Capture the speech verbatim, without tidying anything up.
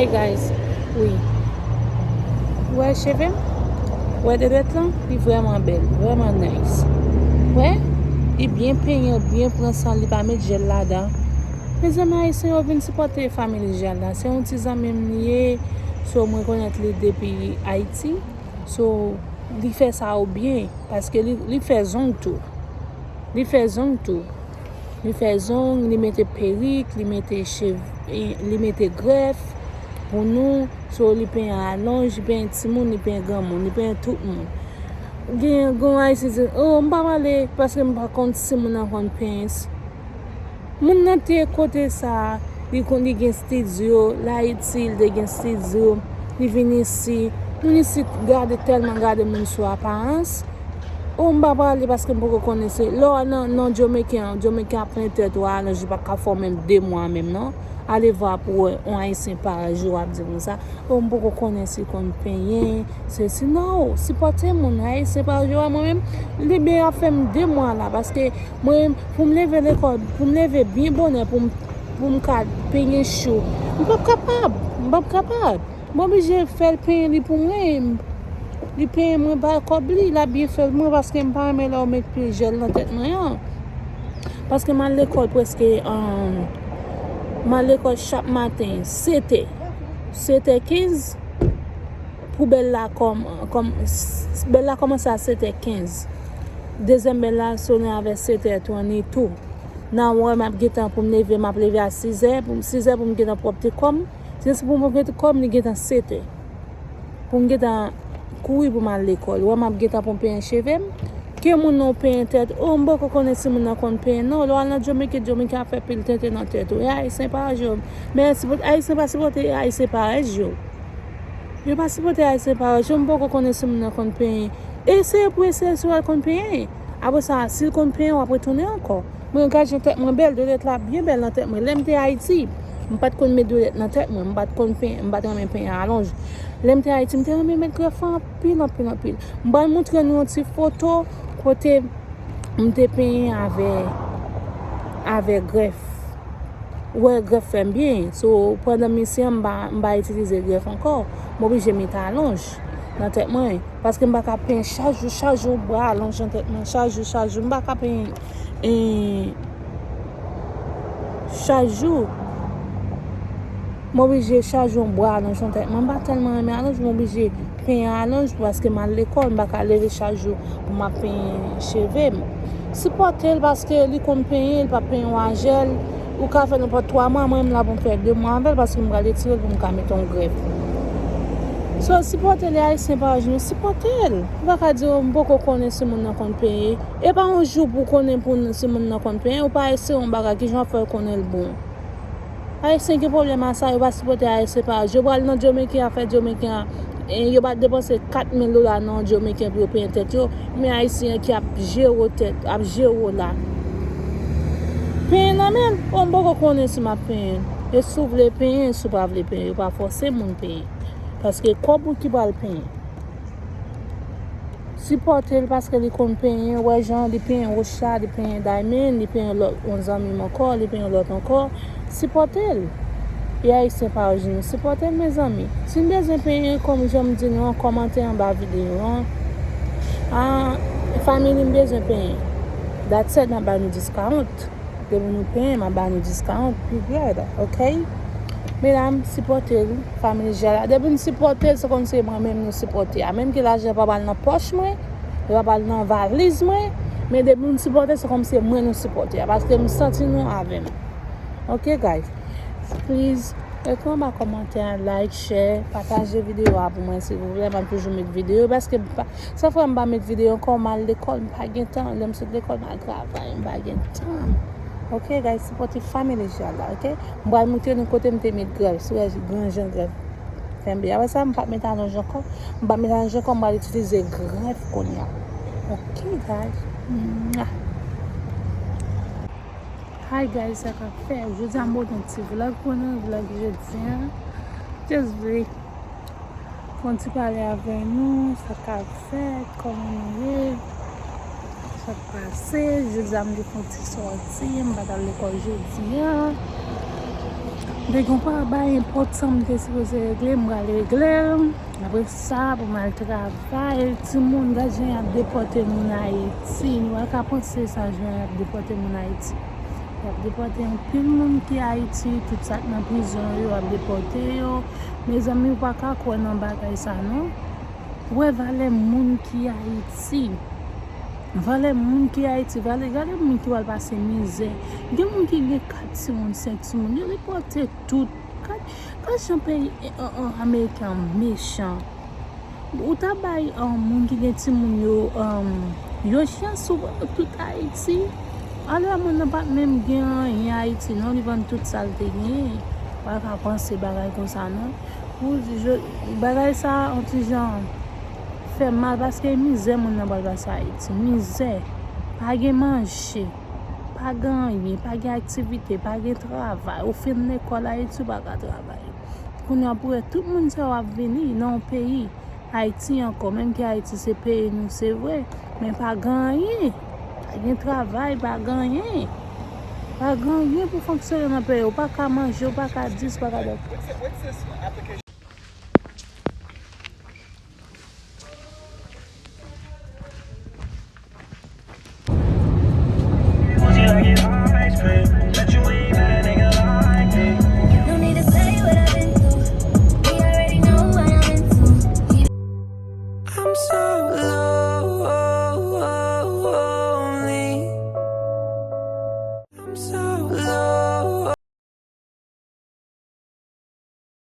Hey guys, wi. Wè cheve m? Wè de dwèt lan? Li vrèman bèl, vrèman nice. Wè? Li byen penyen, byen pran san, li pa met jèl ladan. Mezanmi, ayisyen yo vin sipòte Family Jal la. Se yon ti zanmi m li ye. So, mwen konèt li depi Ayiti. So, li fè sa yo byen, paske li, li fè zong tou. Li fè zong tou. Li fè zong, li mete perik, li mete chev-, e, li mete grèf pou nou. So, li penyen alonj, li penyen timoun, li penyen granmoun, li penyen tout moun. Gen, gen ayisyen di, "Oh, m pa prale, paske m pa konn si moun nan konn penyen." Moun nan te kote sa, li konn li gen estidyo, l Ayiti, li te gen estidyo, li vin isi. Moun isi gade, tèlman gade moun sou aparans. O, m pa prale paske m poko konnen se. Lè w al nan, nan Jamaïcain an, Jamaïcain ap plen tèt ou alonj, li pa ka fè w menm de mwa menm non. Ale vwa pou wè yon ayisyen parèy ou ap di konsa. O, m poko konnen si l konn penyen, sesi, no, sipòte moun, ayisyen parèy ou a, mwen menm, li byen ap fè m de mwa la, paske mwen, pou m leve lekòl, pou m leve byen bonè, pou m, pou m ka penyen chou, m p ap kapab, m p ap kapab. M oblije fè l penyen li pou mwen. Li penyen mwen pa kòb li, l ap byen fè l mwen paske m pa renmen lè yo met pil jèl nan tèt mwen an. Paske m al lekòl prèske, um, m al lekòl chak maten, sèt è. Sèt è kenz, pou bèl la kòm, kòm, bèl la kòmanse a sèt è kenz. Dezyèm bèl la sonnen avè sèt è twenti tou. Nan wè m ap gentan pou m leve, m ap leve a sis è, pou m, sis è pou m gentan pwòpte kò m. Sis è pou m pwòpte kò m, li gentan sèt è. Pou m gentan kouri pou m al lekòl. Wè m ap gentan pou m penyen cheve m. Ke moun nan w penyen tèt. O, m poko konnen si moun nan konn penyen non. Lè w al nan Jamaïcain, Jamaïcain ap fè pil tenten nan tèt ou. E ayisyen pa jwe. Men sipò-, ayisyen pa sipòte ayisyen parèy yo. Yo pa sipòte ayisyen parèy yo. M poko konnen si moun nan konn penyen. Eseye pou eseye si w al konn penyen. Apre sa, si l konn penyen, w ap retounen ankò. Mwen gaje tèt mwen bèl, dwèt la byen bèl nan tèt mwen. Lè m te Ayiti, m pa t konn met dwèt nan tèt mwen, m pa t konn penyen, m pa t renmen penyen alonj. Lè m te Ayiti, m te renmen met grèf anpil, anpil, anpil. M pral montre nou yon ti foto kote m te penyen avè, avè grèf. Wè, grèf fè m byen. So, pandan m isi an, m pa, m pa itilize grèf ankò. M oblije met alonj nan tèt mwen. Paske m pa ka penyen chak jou, chak jou, bwa alonj nan tèt mwen. Chak jou, chak jou. M pa ka penyen, eh, chak jou. M oblije chak jou yon bwa alonj nan tèt mwen. M pa tèlman renmen alonj, m oblije penyen alonj paske m al lekòl, m pa ka leve chak jou pou m ap penyen cheve m. Sipòte l paske li konn penyen, li p ap penyen w a jèl. Ou ka fè nenpòt twa mwa, mwen menm la pou m fè de mwa avè l paske m pral etire l pou m ka mete yon grèf. So, sipòte l, e ayisyen pa jwenn, sipòte l. Ou pa ka di, "Oh, m poko konnen si moun nan konn penyen." E pa yon jou pou w konnen pou n-, si moun nan konn penyen, ou pa eseye yon bagay, kijan w ap fè w konnen l bon? Ayisyen gen pwoblèm a sa, yo pa sipòte ayisyen pa yo. Yo pral nan Jamaïcain, afè Jamaïcain an, e yo pa depanse kat mil dola nan yon Jamaïcain pou yo penyen tèt yo, men ayisyen an ki ap jere w tèt, ap jere w la. Penyen nan men l, o m poko konnen si m ap penyen. E si w vle penyen, si w pa vle penyen, yo pa fòse moun penyen. Paske kòb ou ki pral penyen. Sipòte l paske li konn penyen, wè jan li penyen Rocha, li penyen Diamond, li penyen lòt, yon zanmi m ankò, li penyen lòt ankò. Sipòte l. E ayisyen pa yo jwenn, sipòte l, mezanmi. Si n bezwen penyen, kòm jan m di nou an, kòmante anba videyo an. Ah, family m bezwen penyen. That's it, m ap ba nou discount. Depi nou penyen, m ap ba nou discount, period, ok? Medam, sipòte l, Family Jal la. Depi n sipòte l, se kòmsi se mwen menm nou sipòte a. Menm ke lajan pa pral nan pòch mwen, li pa pral nan valiz mwen, men depi n sipòte, se kòmsi se mwen nou sipòte a. Paske m santi nou avè m. Ok, guys? Please, ekri anba kòmantè a, like, share, pataje videyo a pou mwen, silvouplè. M ap toujou met videyo, paske m pa, sa fè m pa met videyo ankò, m al lekòl, m pa gen tan. Lè m sot lekòl, m al travay, m pa gen tan. Ok, guys, sipòte Family Jal la, ok? M pral montre nou kote m te met grèf, si w wè gran jan grèf fè m byen. Apre sa, m p ap met alonj ankò. M p ap met alonj ankò, m pral itilize grèf kounye a. Ok, guys. Mwah. Hi guys, sa k ap fèt? Jodi a m pote yon ti vlog pou nou, vlog jodi a. Just vle fè yon ti pale avè nou, sa k ap fèt, kòman nou ye, sa k pase. Jodi a m te fè yon ti sòti, m pa t al lekòl jodi a. Te gen yon bagay enpòtan m te sipoze regle, m pral regle l. Apre sa, pou m al travay, timoun, gad jan y ap depòte moun Ayiti. Nou pa ka panse sa, jan y ap depòte moun Ayiti. Y ap depòte anpil moun ki Ayiti, tout sa k nan prizon yo, y ap depòte yo. Mezanmi, ou pa ka kwè nan bagay sa, non. Ou wè valè moun ki Ayiti. Valè moun ki Ayiti, valè, gade moun ki pral pase mizè. Gen moun ki gen kat timoun, senk timoun, yo depòte tout. Gad, gad jan peyi, eh, eh, eh, ameriken an mechan. Ou ta bay, eh, moun ki gen timoun yo, eh, yon chans ou tout Ayiti. Alò moun nan pa t menm gen anyen Ayiti, non, li vann tout sa l te genyen. Pa ka panse bagay konsa, non. Pou di, je, bagay sa, yon ti jan fè mal, paske mizè moun nan pral pase Ayiti. Mizè. Pa gen manje. Pa gen anyen. Pa gen aktivite. Pa gen travay. Ou fin lekòl Ayiti, ou pa ka travay. Kounye a, pou wè tout moun sa yo ap vini nan yon peyi, Ayiti ankò. Menm ke Ayiti se peyi nou, se vre. Men pa gen anyen. Pa gen travay, pa gen anyen. Pa gen anyen pou fonksyone nan peyi. Ou pa ka manje, ou pa ka dis, ou pa ka dat.